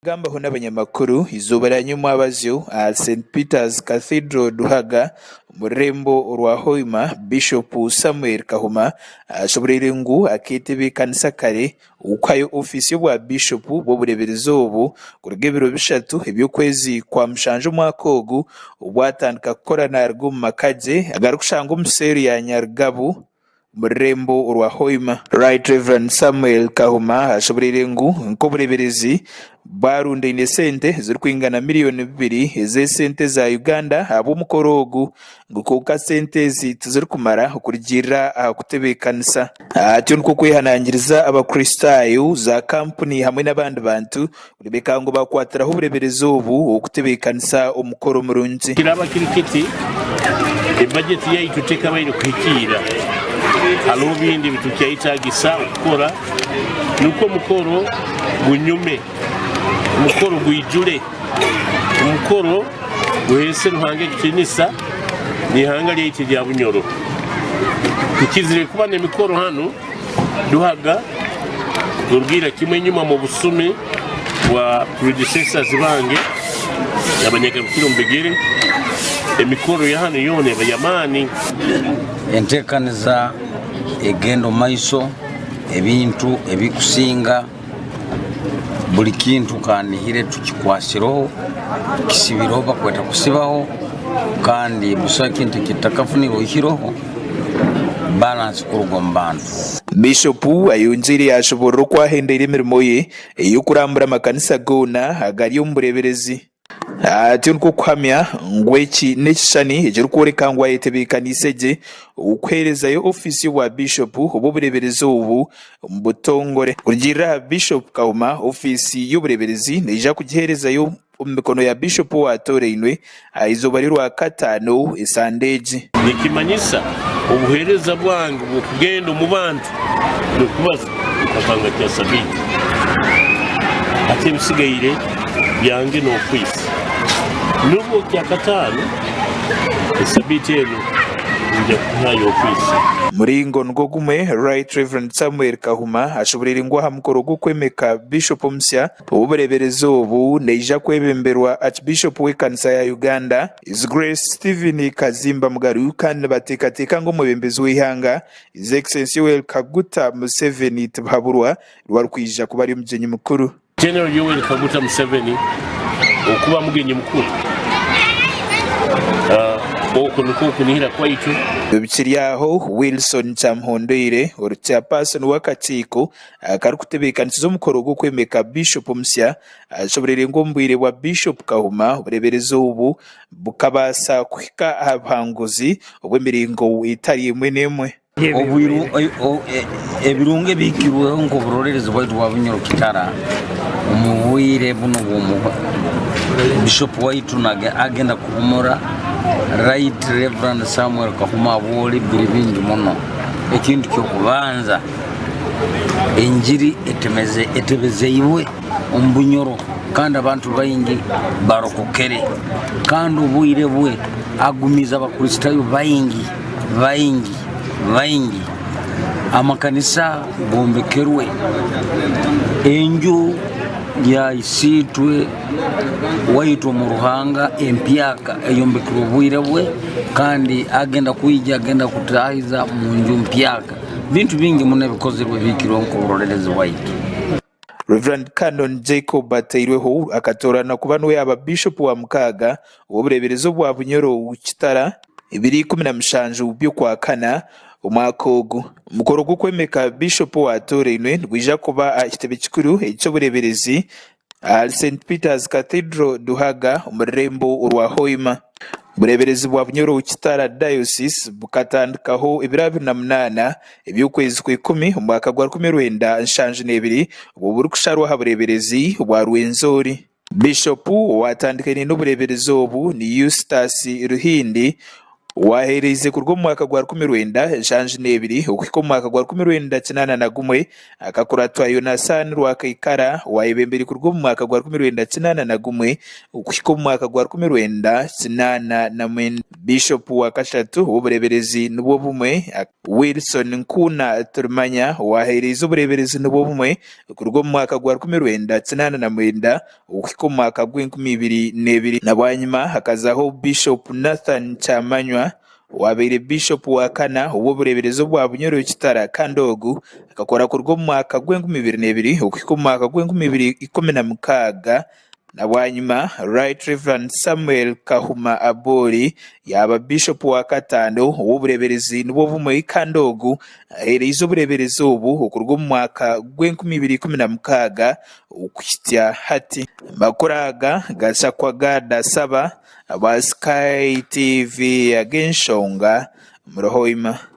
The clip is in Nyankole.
Naagambaho n'abanyamakuru eizooba rya nyomwabazyo aha St Peter's Cathedral Duhaga omu rurembo orwa Hoima, Bishopu Samuel Kahuma ashoboreire ngu akeetebeekanisa kare okuhayo ofiisi y'obwa Bishopu bw'obureeberezi obu kuruga ebiro bishatu eby'okwezi kwa mushanju omwaka ogu obu atandika kukora naaruga omu maka gye agarikushangwa omu seeru ya Nyarugabu omu rurembo orwa Hoima. Right Rev Samuel Kahuma ashoboreire ngu nk'obureeberezi barundaine esente ezirikwingana miriyoni bibiri ez'esente za Uganda ahabw'omukoro ogu ngu kwonka sente ezi tizirikumara okurugiirira aha kutebeekanisa. Atyo nikwo kwehanangiriza Abakristaayo, za kampuni hamwe n'abandi bantu kureebeka ngu baakwatiraho obureeberezi obu okutebeekanisa omukoro murungi. Kiraba kiri kiti, ebajeti yaitu tekabaire kuhikiira. Haloho bindi ebitukyayetagisa okukora nukwo omukoro gunyume, omukoro gwijule, omukoro guheese Ruhanga ekitinisa n'ihanga lyaitu erya Bunyoro. Tukizire kuba n'emikoro hanu Duhaga kurugiira kimwe enyuma omu busumi bwa predecessors bange abanyagarukire omu bigere, emikoro ya hanu yoona eba y'amaani. Entekaniza egenda omu maiso, ebintu ebikusinga buli kintu kanihire tukikwasireho, kisibireho bakweta kusibaho kandi busaho kintu ekitakafunire oihireho balance kuruga omu bantu. Bishopu ayongyeire yaashoboorora oku ahendeire emirimo ye ey'okurambura amakanisa goona agari omu bureeberezi. Atyo nikwo kuhamya ngu eki n'ekishushani ekirikworeka ngu ayetebeekaniise gye okuheerezayo ofiisi y'obwa Bishopu obw'obureeberezi obu omu butongore. Kurugiirira aha Bishopu Kahuma, ofiisi y'obureeberezi neija kugiheerezayo omu mikono ya Bishopu owaatoorainwe aha izooba ry'Orwakataano esande egi. Nikimanyisa obuheereza bwange bw'okugenda omu bantu n'okubaza bukakanga kya sabiiti. Hati ebisigaire byange n'ofiisi. Nubwo kyakataano esabiiti enu nja kuhayo ofiisi. Muringo nigwo gumwe, Right Rev Samuel Kahuma ashoboreire ngu aha mukoro gw'okwemeka Bishop omusya, Obureeberezi obu neija kwebemberwa Archbishop w'ekanisa ya Uganda, His Grace Stephen Kazimba Mugalu kandi nibateekateeka ngu omwebembezi w'eihanga, His Excellency Yoweri Kaguta Museveni Tibuhaburwa niwe arikwija kuba ari omugyenyi mukuru. General Yoweri Kaguta Museveni okuba mugenyi mukuru okwo nikwo okunihira kwaitu. Bikiri aho, Wilson Kyamuhondoire, ori Chairperson w'akakiiko akarikutebeekanisiza omukoro gw'okwemeka Biishopu omusya, ashoboreire ngu omu bwire bwa Biishopu Kahuma, obureeberezi obu bukabaasa kuhika aha buhanguzi obw'emiringo etari emwe n'emwe. Ebirungi ebihikirweho nk'oburoleerezi bwaitu bwa Bunyoro Kitara omu bwire bunu obw'omu Bishopu waitu agenda kuhumura Right Rev Samuel Kahuma Abwooli biri bingi muno. Ekintu ky'okubanza Enjiri etebezeibwe omu Bunyoro kandi abantu baingi barokokere kandi obwire bwe agumize Abakristaayo baingi baingi baingi. Amakanisa gombekerwe, enju ya Isiitwe waitu omu Ruhanga empyaka eyombekirwe obwire bwe kandi agenda kwija agenda kutaahiza omu nju mpyaka. Bintu bingi muno ebikozirwe ebihikirweho nk'oburoleerezi bwaitu. Rev. Canon Jacob Bateirweho akatoorana kuba niwe yaaba Bishopu wa mukaaga ow'obureeberezi obwa Bunyoro Kitara ebiro 17 by'Okwakana omwaka ogu. Omukoro gw'okwemeka Bishopu owaatoorainwe nigwija kuba aha kitebe kikuru eky'obureeberezi ahari St Peter's Cathedral Duhaga omu rurembo orwa Hoima. Obureeberezi bwa Bunyoro Kitara Diocese bukatandikaho ebiro 28 eby'okwezi kw'ikumi omwaka gwa 1972 obwo burikusharwa aha bureeberezi bwa Rwenzori. Bishopu owaatandikaine n'obureeberezi obu ni Eustace Ruhindi. Owaaheereize kuruga omu mwaka gwa 1972 okuhika omu mwaka gwa 1981 akakuratwa Yonasaani Rwakaikara owaayebembeire kuruga omu mwaka gwa 1981 okuhika omu mwaka gwa 1989. Biishopu wa kashatu ow'obureeberezi nibwo bumwe, Wilson Nkuuna Turimanya owaaheereize obureeberezi nibwo bumwe kuruga omu mwaka gwa 1989 okuhika omu mwaka gw'enkumi ibiri n'ebiri. Na bwanyima hakazaho Bishop Nathan Kyamanywa owaabaire Bishop wa kana ow'obureeberezi obwa Bunyoro Kitara kandi ogu akakora kuruga omu mwaka gw'enkumi ibiri n'ebiri okuhika omu mwaka gw'enkumi ibiri ikumi na mukaaga. Na bwanyima Right Rev. Samuel Kahuma Abori yaaba Bishop wa kataano ow'obureeberezi nibwo bumwe kandi ogu aheereize obureeberezi obu okuruga omu mwaka gw'enkumi ibiri ikumi na mukaaga Okuhitsya hati, amakuru aga gashakwa Gad Asaba aba Sky TV ag'enshonga omuri Hoima.